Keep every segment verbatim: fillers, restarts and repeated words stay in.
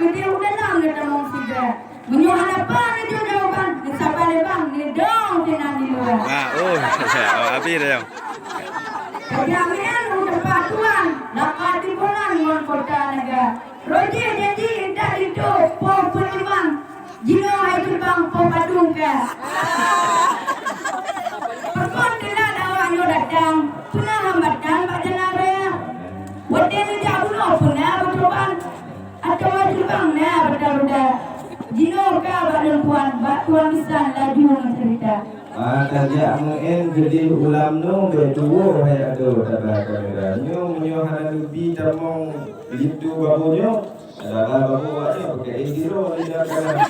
Di dalam geutamong siga. Meunyoe hana pan itu jawaban, neusaba lé bang, neudong sinan di luwa. Ah, oh, oh, habis dah, Jang. Kajamian u teumpat tuan, laka timbulan ngon kota naga. Roh jih janji intat linto, poh peulimang. Jinoe hai teubang, poh padum ka. Pakon teulat awak nyoe datang, peuna hambatan bak jalan raya. Watèe neujak bunoe peuna beutoban. Atawa jibang na beuda-beuda. Jinoe ka bak lôn tuan, bak tuan bisan laju meuceurita. Ah, tajak meu'en keudeh ulam nyoe bèk tuwoe hai adoe taba kamera. Nyoe meunyoe hana neubi tamong linto babô nyoe, adalah babô awak nyoe peukaén sidroe lidah kana.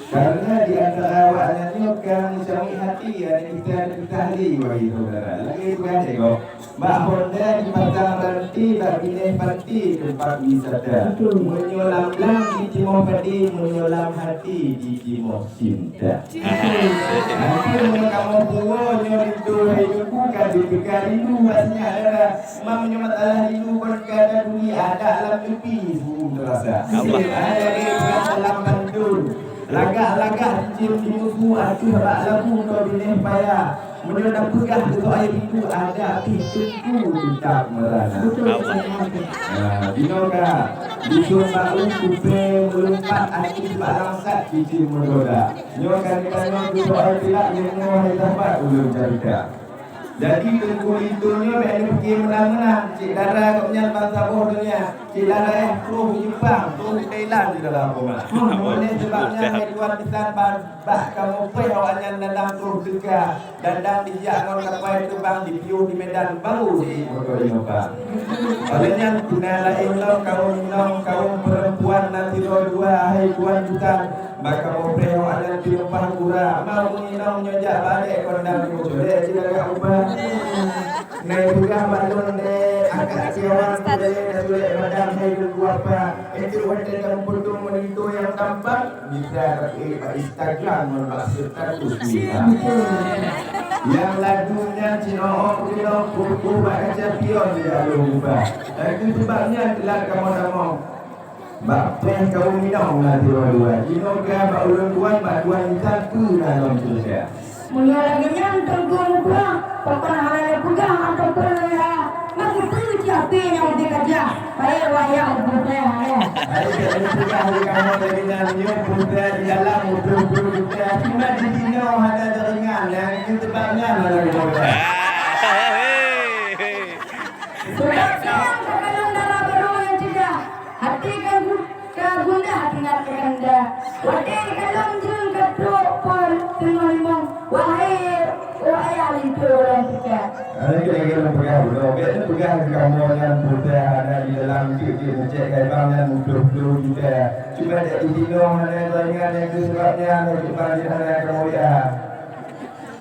Karena di antara awak nyan nyoe ka meucamik hati, ada kita, ada kita hari bagi saudara. Lagi peugah tengok. Bak honda dipasang ranté, bak binéh panté teumpat wisata. Betul. Meunyoe lam blang jitimoh padé, meunyoe lam haté jitimoh cinta. Betul. Nanti meunyoe kamoe puwoe nyoe rindu hai nunggu ka jiteuka rindu bak sinyak dara. Meunyoe masalah rindu kon ka na duri, adak lam neubi su teurasa. Allah. Hai lagèe peugah dalam pantun. Lagak-lagak cicém di musu ateueh bak labu ngon binéh paya. Meunyoe tapeugah keu soai rindu, adak pih teungku teutap meurana. Betul, Abang. Nah, jinoe ka, di Sumbawa kupée meulumpat ateueh bak langsat cicém meugoda. Nyoe ka geutanyoe keu soai tilak, nyoe hai sahabat ulôn carita. Jadi, Teungku Linto nyoe bèk neupiké meunan-meunan, cit dara gobnyan ban saboh donya, cit dara troh u Jepang, troh u Thailand di dalam koma. Oleh sebab nyan, hai tuan bisan, ban bak kamoe preh awaknyan dadang troh teuka, dadang dijak ngon kapai teubang, dipiôh di Medan, baru di moto Innova. Oleh nyan, peuna laén lom kawôm inong, kawôm peurempuan na sidroe dua, hai tuan bisan, Bak kamoe preh awaknyan pilumpah gura, mau inong nyoe jak balek kondang nyoe colek jilagak uba. Nai peugah bak lôn lé, akak siawan kulét, kulét badan hai lôn dua pa. Enteuk watèe kamoe peutueng meulinto nyang tampan, bisa tapeuék bak Instagram ngon bak status WA. Nyang laju nyan cit oh-oh keudroe, kuh-kuh bak kaca pion di dalam muka. Lagèe nyan teulat kamoe tamong. Bak preh kawôm inong na sidroe dua. Jinoe ka bak ulôn tuan, bak tuan insan peue na lom ceurita. Meunyoe lagèe nyan teungku meutuah, pakon hana lé peugah ataupun lé ha, maka peue cit api nyang ubé kaja, payah wayang ubé preh hana. Hai, jak lôn peugah lé kamoe lagèe nyan, nyoe peue di dalam utoe-utoe kita, cuma di jinoe hana jaringan, nyang itu sebab nyan hana lé peugah. Sebab nyan takalon dara barô nyang ceudah. Até ka gu-, ka gundah teuingat keu kanda. Watèe kalon jeuem ka trok phon teungoh limong, wahé, wahé linto lôn teuka. Hai, kira-kira peugah bunoe, bèk neupeugah keu kamoe nyan putra hana di dalam jeuet-jeuet neucèk kai bang nyan muplôh-plôh juta. Cuma jak di jinoe hana ingat nyang keu sabab nyan, hai cit bang jeuet hana kamoe lihat.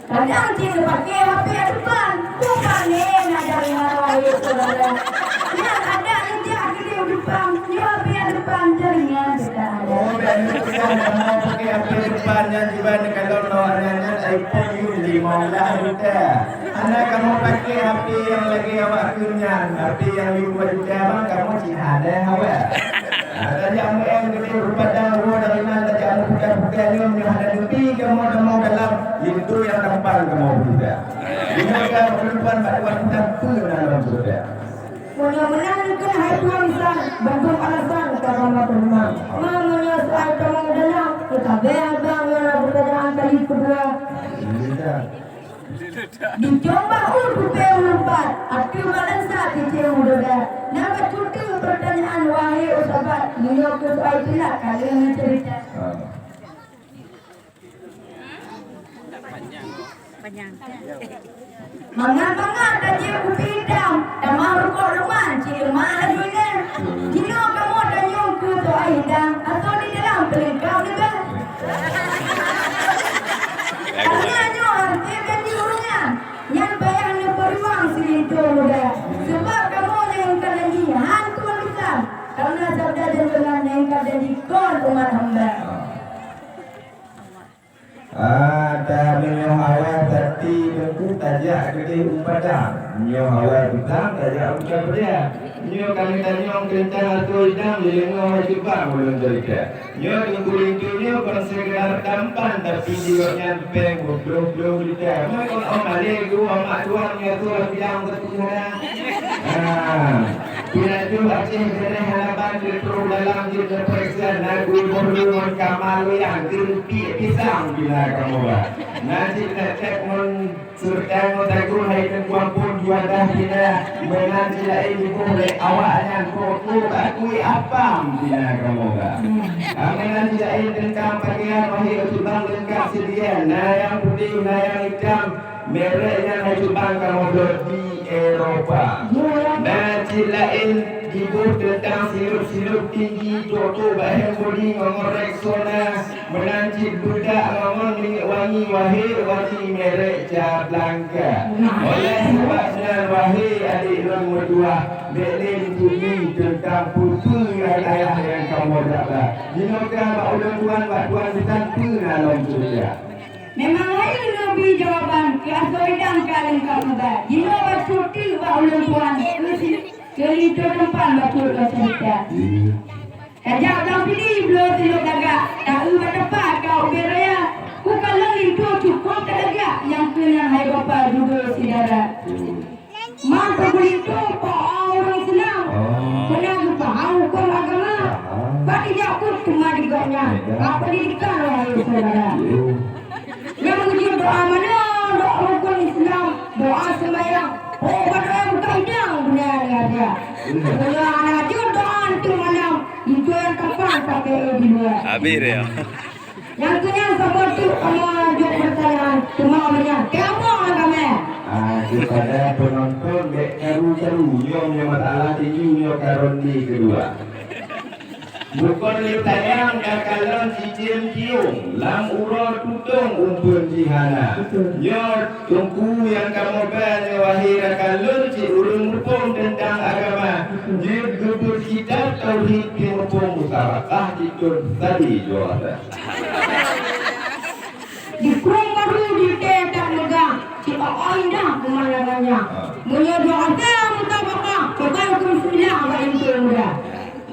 Kadang cit neupaké H P depan, bukan nyan na jaringan laén saudara. Nyan adak neujak keudéh depan, nyoe H P depan jaringan sudah ada. Oh, dan itu kan kamoe pakai H P depan nyan jiban kalau nyoe nyan iPhone U lima belas juta. Hana kamoe pakai H P nyang lagèe awak kheun nyan, H P nyang lima juta bang kamoe cit hana hawa. Nah, tajak meu'en keudéh u padang, rumoh dari nan tajak meuputar-putar nyoe, nyoe hana neubi kamoe tamong dalam linto nyang tampan kamoe beurita. Nyoe ka meurumpok bak tuan insan peue na lom beurita. Meunyoe meunan keuh hai tuan insan, bandum alasan ka kamoe teurimong. Ma meunyoe soai tamong dalam, teutabé abang ngon peutanyaan kali keudua. Iya. Di Jombang u tupée meulumpat, ateueh bak langsat cicém meugoda. Na bacut teuk peurtanyaan, wahé sahabat, meunyoe keu soai teulat ka lheueh meuceurita. Ah. Mangat-mangat tajieb kupi itam, tamah rukok luman, cit leumah laju inong. Jinoe kamoe tanyong keu soai hidang, asoe di dalam peuleungkap leubeh. Karena nyoe hareuta janji ureueng nyan, nyan payah neupeuruwang silinto muda. Sebab kamoe nyang ingkar janji han tuan bisan, karena sabda janji nyan nyang ingkar janji kon umat hamba. Ah, ta meunyoe hawa sati teungku tajak keudeh u padang, meunyoe hawa tutang tajak u Cambria. Nyoe kami tanyong teuntang asoe idang di leungoe hai cuba ulôn ceurita. Nyoe Teungku Linto nyoe kon sekedar tampan, tapi di gobnyan péng beuploh-ploh lita. Nyoe kon ôn malée geuh ôn mak tuan nyoe asoe lam bidang teupeue hana. Ah, pinatu Aceh Gadeh hana ban geutrok dalam jeuet neupareksa na geuboh lôn ngon kama loyang keuneuk piek pisang pina kamoe ba. Na cit that-that ngon Seureuta ngon tagong hai teungku amphon juadah pina, meunan cit laén jiboh lé awaknyan foto bak kui apam pina kamoe ba. Meunan cit laén teuntang pakaian wahé cut bang leungkap seudia, na nyang putéh, na nyang itam, merek nyan hai cut bang kamoe blot di Eropa. Na cit laén jiboh teuntang sirup-sirup tinggi, foto bak hand body ngon Rexona. Meunan cit beudak ngon minyeuk wangi, wahé wangi merek Casablanca. Oleh sabab nyan, wahé adék lôn meutuah, bèk lé neuturi teuntang peue-peue ayah-ayah nyang kamoe jak ba. Jinoe ka bak ulôn tuan, bak tuan bisan peue na lom ceurita. Memang laén neubi jawaban keu asoe idang ka leungkap ubat. Jinoe bacut teuk bak ulôn tuan keu si-, keu linto teumpat bacut lôn ceurita. Tajak blang pili bloe silop lagak, taeu bak teumpat ka ubé raya. Kukalon linto cukôp talagak, nyang keunan hai bapak dudoe syedara. Man Teungku Linto po ureueng Islam, pernah geupaham huköm agama. Bak dijak buet teuma di gobnyan, bak pendidikan wahai syedara. Nyang meujeuet doa manoe, doa rukon Islam, doa sembahyang, oh, doa buka idang dunia ni aja. Doa hana jeuet doa antu malam, itu yang tepat pakai di luar. Habis dia. Nyang keunyan saboh tu kamoe jok pertanyaan, cuma meunyan, kamoe agama. Ah, kepada penonton, bèk karu-karu, nyoe meunyoe masalah tinju, nyoe ka ronde kedua. Bukon lé tanyong ka kalon cicém tiong, lam uroe tutong umpeuen jih hana. Betul. Nyoe Teungku nyang kamoe ba nyoe wahé rakan lôn cit ureueng muphom teuntang agama. Betul. Jeuet geubeuet kitab tauhid pih muphom musabaqah cit thon sabe juara. Di krueng baru di T tak meugah, cit oh indah pemandangannya. Ah. Meunyoe dua rasa musabaqah, coba hukum bismillah bak linto muda.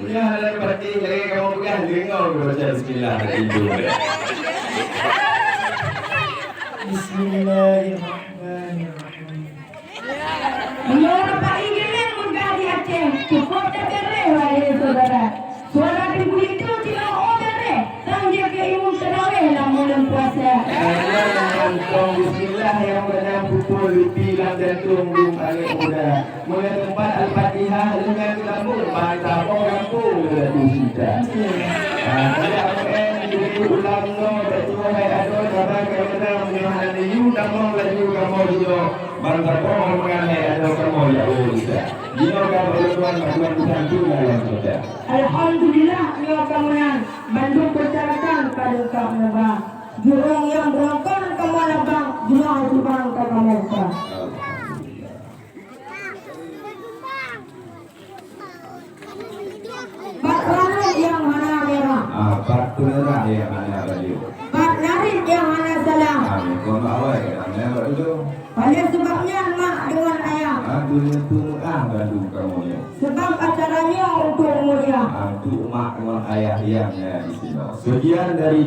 Meunyoe hana patéh lagèe kamoe peugah, deungoe geubaca bismillah bak linto muda. Bismillahirrahmanirrahim. Meunyoe Bapak Ibu meugah di Aceh, cukôp teukeureuh, wahé syedara. Suara Teungku Linto cit oh bèrèh, sang jeuet keu imum tarawèh lam buleuen puasa. Nyan mantong bismillah nyang meunan pupul lipi lam jantông dum aneuk muda. Meunyoe teumpat Al-Fatihah leungan geulambông, ban saboh gampông geulaju sita. Ah, tajak meu'en di ulam noe, bèk tuwoe hai adoe, saban kamera meunyoe hana neuyue tamong laju kamoe jinoe. Ban saboh meungan hai adoe kamoe ya Allah Isa. Jinoe ka beureukon bantuan bukan tu dalam kita. Alhamdulillah, nyoe ka meunan bandum persyaratan ka leungkap neuba. Jurông nyang beurangkon kamoe labang, jinoe cubang ka kamoe buka. Bak ranub nyang hana mirah. Ah, bak peunirah nyang hana baju. Bak narit nyang hana salah. Ah, kon awai, hana baju. Oleh sebab nyan, mak deungon ayah. Ah, dunia tu meuah bandum kamoe nyoe. Sebab acara nyoe untuk mulia. Ah, untuk mak deungon ayah nyang na di sinoe. Sekian dari